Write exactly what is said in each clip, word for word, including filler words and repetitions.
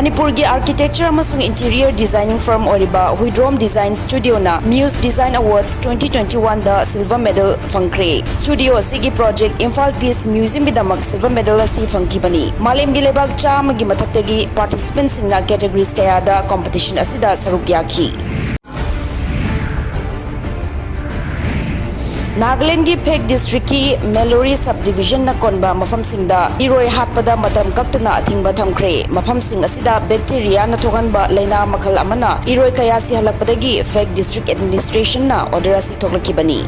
ꯃꯅꯤꯄꯨꯔꯒꯤ architecture ꯑꯃꯁꯨꯡ interior designing firm ꯑꯣꯏꯔꯤꯕ Huidrom Design Studioꯅ Muse Design Awards twenty twenty-oneꯗ silver medal ꯐꯪꯈ꯭ꯔꯦ꯫ Studio ꯑꯁꯤꯒꯤ project Imphal Peace Museumꯒꯤꯗꯃꯛ silver medal ꯑꯁꯤ ꯐꯪꯈꯤꯕꯅꯤ꯫ ꯃꯥꯂꯦꯝꯒꯤ ꯂꯩꯕꯥꯛ ꯆꯥꯝꯃꯒꯤ ꯃꯊꯛꯇꯒꯤ participantꯁꯤꯡꯅ categories ꯀꯌꯥꯗ competition ꯑꯁꯤꯗ ꯁꯔꯨꯛ ꯌꯥꯈꯤ꯫ ꯅꯥꯒꯥꯂꯦꯟꯗꯒꯤ ꯐꯦꯛ districtꯀꯤ ꯃꯦꯂꯣꯔꯤ subdivisionꯅ ꯀꯣꯟꯕ ꯃꯐꯝꯁꯤꯡꯗ ꯏꯔꯣꯏ ꯍꯥꯠꯄꯗ ꯃꯇꯝ ꯀꯛꯇꯅ ꯑꯊꯤꯡꯕ ꯊꯝꯈ꯭ꯔꯦ꯫ ꯃꯐꯝꯁꯤꯡ ꯑꯁꯤꯗ bacteriaꯅ ꯊꯣꯛꯍꯟꯕ ꯂꯩꯅꯥ ꯃꯈꯜ ꯑꯃꯅ ꯏꯔꯣꯏ ꯀꯌꯥ ꯁꯤꯍꯜꯂꯛꯄꯗꯒꯤ ꯐꯦꯛ district administrationꯅ order ꯑꯁꯤ ꯊꯣꯛꯂꯛꯈꯤꯕꯅꯤ꯫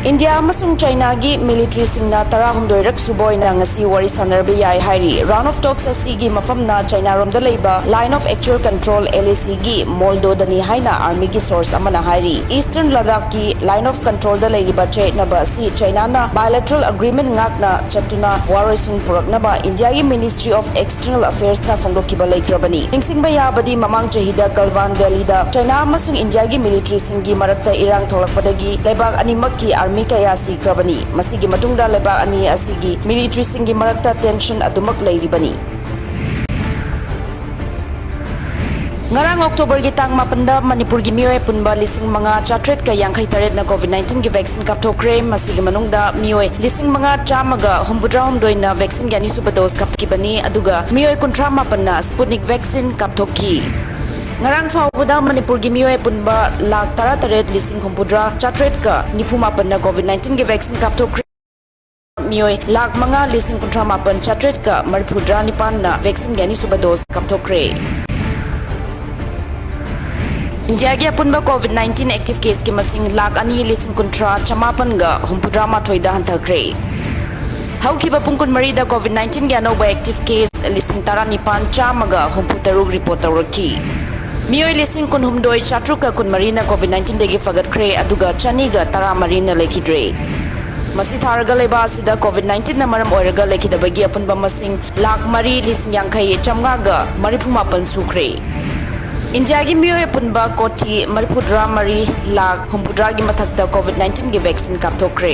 ꯏꯟꯗꯤꯌꯥ ꯑꯃꯁꯨꯡ ꯆꯥꯏꯅꯥꯒꯤ militaryꯁꯤꯡꯅ ꯇꯔꯥꯍꯨꯝꯗꯣꯏꯔꯛ ꯁꯨꯕ ꯑꯣꯏꯅ ꯉꯁꯤ ꯋꯥꯔꯤ ꯁꯥꯟꯅꯔꯕ ꯌꯥꯏ ꯍꯥꯏꯔꯤ꯫ Round of talks ꯑꯁꯤꯒꯤ ꯃꯐꯝꯅ ꯆꯥꯏꯅꯥꯔꯣꯝꯗ ꯂꯩꯕ Line of Actual Control, LACꯒꯤ ꯃꯣꯜꯗꯣꯗꯅꯤ ꯍꯥꯏꯅ armyꯒꯤ source ꯑꯃꯅ ꯍꯥꯏꯔꯤ꯫ Eastern Ladakhꯀꯤ Line of Controlꯗ ꯂꯩꯔꯤꯕ ꯆꯌꯦꯠꯅꯕ ꯑꯁꯤ ꯆꯥꯏꯅꯥꯅ bilateral agreement ꯉꯥꯛꯅ ꯆꯠꯇꯨꯅ ꯋꯥꯔꯣꯏꯁꯤꯟ ꯄꯨꯔꯛꯅꯕ ꯏꯟꯗꯤꯌꯥꯒꯤ Ministry of External Affairsꯅ ꯐꯣꯡꯗꯣꯛꯈꯤꯕ ꯂꯩꯈ꯭ꯔꯕꯅꯤ꯫ ꯅꯤꯡꯁꯤꯡꯕ ꯌꯥꯕꯗꯤ, ꯃꯃꯥꯡ ꯆꯍꯤꯗ ꯒꯜꯋꯥꯟ Valleyꯗ ꯆꯥꯏꯅꯥ ꯑꯃꯁꯨꯡ ꯏꯟꯗꯤꯌꯥꯒꯤ militaryꯁꯤꯡꯒꯤ ꯃꯔꯛꯇ ꯏꯔꯥꯡ ꯊꯣꯛꯂꯛꯄꯗꯒꯤ ꯂꯩꯕꯥꯛ ꯑꯅꯤꯃꯛꯀꯤ army ꯀꯌꯥ ꯁꯤꯈ꯭ꯔꯕꯅꯤ꯫ ꯃꯁꯤꯒꯤ ꯃꯇꯨꯡꯗ ꯂꯩꯕꯥꯛ ꯑꯅꯤ ꯑꯁꯤꯒꯤ militaryꯁꯤꯡꯒꯤ ꯃꯔꯛꯇ tension ꯑꯗꯨꯃꯛ ꯂꯩꯔꯤꯕꯅꯤ꯫ ꯉꯔꯥꯡ Octoberꯒꯤ ꯇꯥꯡ ꯃꯥꯄꯟꯗ ꯃꯅꯤꯄꯨꯔꯒꯤ ꯃꯤꯑꯣꯏ ꯑꯄꯨꯟꯕ ꯂꯤꯁꯤꯡ ꯃꯉꯥ ꯆꯥꯇ꯭ꯔꯦꯠꯀ ꯌꯥꯡꯈꯩ ꯇꯔꯦꯠꯅ COVID nineteenꯒꯤ vaccine ꯀꯥꯞꯊꯣꯛꯈ꯭ꯔꯦ꯫ ꯃꯁꯤꯒꯤ ꯃꯅꯨꯡꯗ ꯃꯤꯑꯣꯏ ꯂꯤꯁꯤꯡ ꯃꯉꯥ ꯆꯥꯝꯃꯒ ꯍꯨꯝꯐꯨꯇꯔꯥ ꯍꯨꯝꯗꯣꯏꯅ vaccineꯒꯤ ꯑꯅꯤꯁꯨꯕ dose ꯀꯥꯞꯈꯤꯕꯅꯤ, ꯑꯗꯨꯒ ꯃꯤꯑꯣꯏ ꯀꯨꯟꯊ꯭ꯔꯥ ꯃꯥꯄꯟꯅ Sputnik vaccine ꯀꯥꯞꯊꯣꯛꯈꯤ꯫ ꯉꯔꯥꯡ ꯐꯥꯎꯕꯗ ꯃꯅꯤꯄꯨꯔꯒꯤ ꯃꯤꯑꯣꯏ ꯑꯄꯨꯟꯕ ꯂꯥꯈ ꯇꯔꯥ ꯇꯔꯦꯠ ꯂꯤꯁꯤꯡ ꯍꯨꯝꯐꯨꯇꯔꯥ ꯆꯥꯇ꯭ꯔꯦꯠꯀ ꯅꯤꯐꯨ ꯃꯥꯄꯟꯅ COVID nineteenꯒꯤ vaccine ꯀꯥꯞꯊꯣꯛꯈ꯭ꯔꯦ꯫ ꯃꯤꯑꯣꯏ ꯂꯥꯈ ꯃꯉꯥ ꯂꯤꯁꯤꯡ ꯀꯨꯟꯊ꯭ꯔꯥ ꯃꯥꯄꯟ ꯆꯥꯇ꯭ꯔꯦꯠꯀ ꯃꯔꯤꯐꯨꯇꯔꯥ ꯅꯤꯄꯥꯟꯅ vaccineꯒꯤ ꯑꯅꯤꯁꯨꯕ dose ꯀꯥꯞꯊꯣꯛꯈ꯭ꯔꯦ꯫ ꯏꯟꯗꯤꯌꯥꯒꯤ ꯑꯄꯨꯟꯕ COVID nineteen active caseꯀꯤ ꯃꯁꯤꯡ ꯂꯥꯈ ꯑꯅꯤ ꯂꯤꯁꯤꯡ ꯀꯨꯟꯊ꯭ꯔꯥ ꯆꯃꯥꯄꯟꯒ ꯍꯨꯝꯐꯨꯇꯔꯥ ꯃꯥꯊꯣꯏꯗ ꯍꯟꯊꯈ꯭ꯔꯦ꯫ ꯍꯧꯈꯤꯕ ꯄꯨꯡ ꯀꯨꯟꯃꯔꯤꯗ COVID nineteenꯒꯤ ꯑꯅꯧꯕ active case ꯂꯤꯁꯤꯡ ꯇꯔꯥꯅꯤꯄꯥꯟ ꯆꯥꯝꯃꯒ ꯍꯨꯝꯐꯨꯇꯔꯨꯛ report ꯇꯧꯔꯛꯈꯤ꯫ ꯃꯤꯑꯣꯏ ꯂꯤꯁꯤꯡ ꯀꯨꯟꯍꯨꯝꯗꯣꯏ ꯆꯥꯇ꯭ꯔꯨꯛꯀ ꯀꯨꯟꯃꯔꯤꯅ COVID nineteenꯗꯒꯤ ꯐꯒꯠꯈ꯭ꯔꯦ, ꯑꯗꯨꯒ ꯆꯅꯤꯒ ꯇꯔꯥꯃꯔꯤꯅ ꯂꯩꯈꯤꯗ꯭ꯔꯦ꯫ ꯃꯁꯤ ꯊꯥꯔꯒ ꯂꯩꯕꯥꯛ ꯑꯁꯤꯗ COVID nineteenꯅ ꯃꯔꯝ ꯑꯣꯏꯔꯒ ꯂꯩꯈꯤꯗꯕꯒꯤ ꯑꯄꯨꯟꯕ ꯃꯁꯤꯡ ꯂꯥꯈ ꯃꯔꯤ ꯂꯤꯁꯤꯡ ꯌꯥꯡꯈꯩ ꯆꯥꯝꯃꯉꯥꯒ ꯃꯔꯤꯐꯨ ꯃꯥꯄꯟ ꯁꯨꯈ꯭ꯔꯦ꯫ ꯏꯟꯗꯤꯌꯥꯒꯤ ꯃꯤꯑꯣꯏ ꯑꯄꯨꯟꯕ ꯀꯣꯇꯤ ꯃꯔꯤꯐꯨꯇꯔꯥ ꯃꯔꯤ ꯂꯥꯈ ꯍꯨꯝꯐꯨꯇꯔꯥꯒꯤ ꯃꯊꯛꯇ COVID nineteenꯒꯤ vaccine ꯀꯥꯞꯊꯣꯛꯈ꯭ꯔꯦ꯫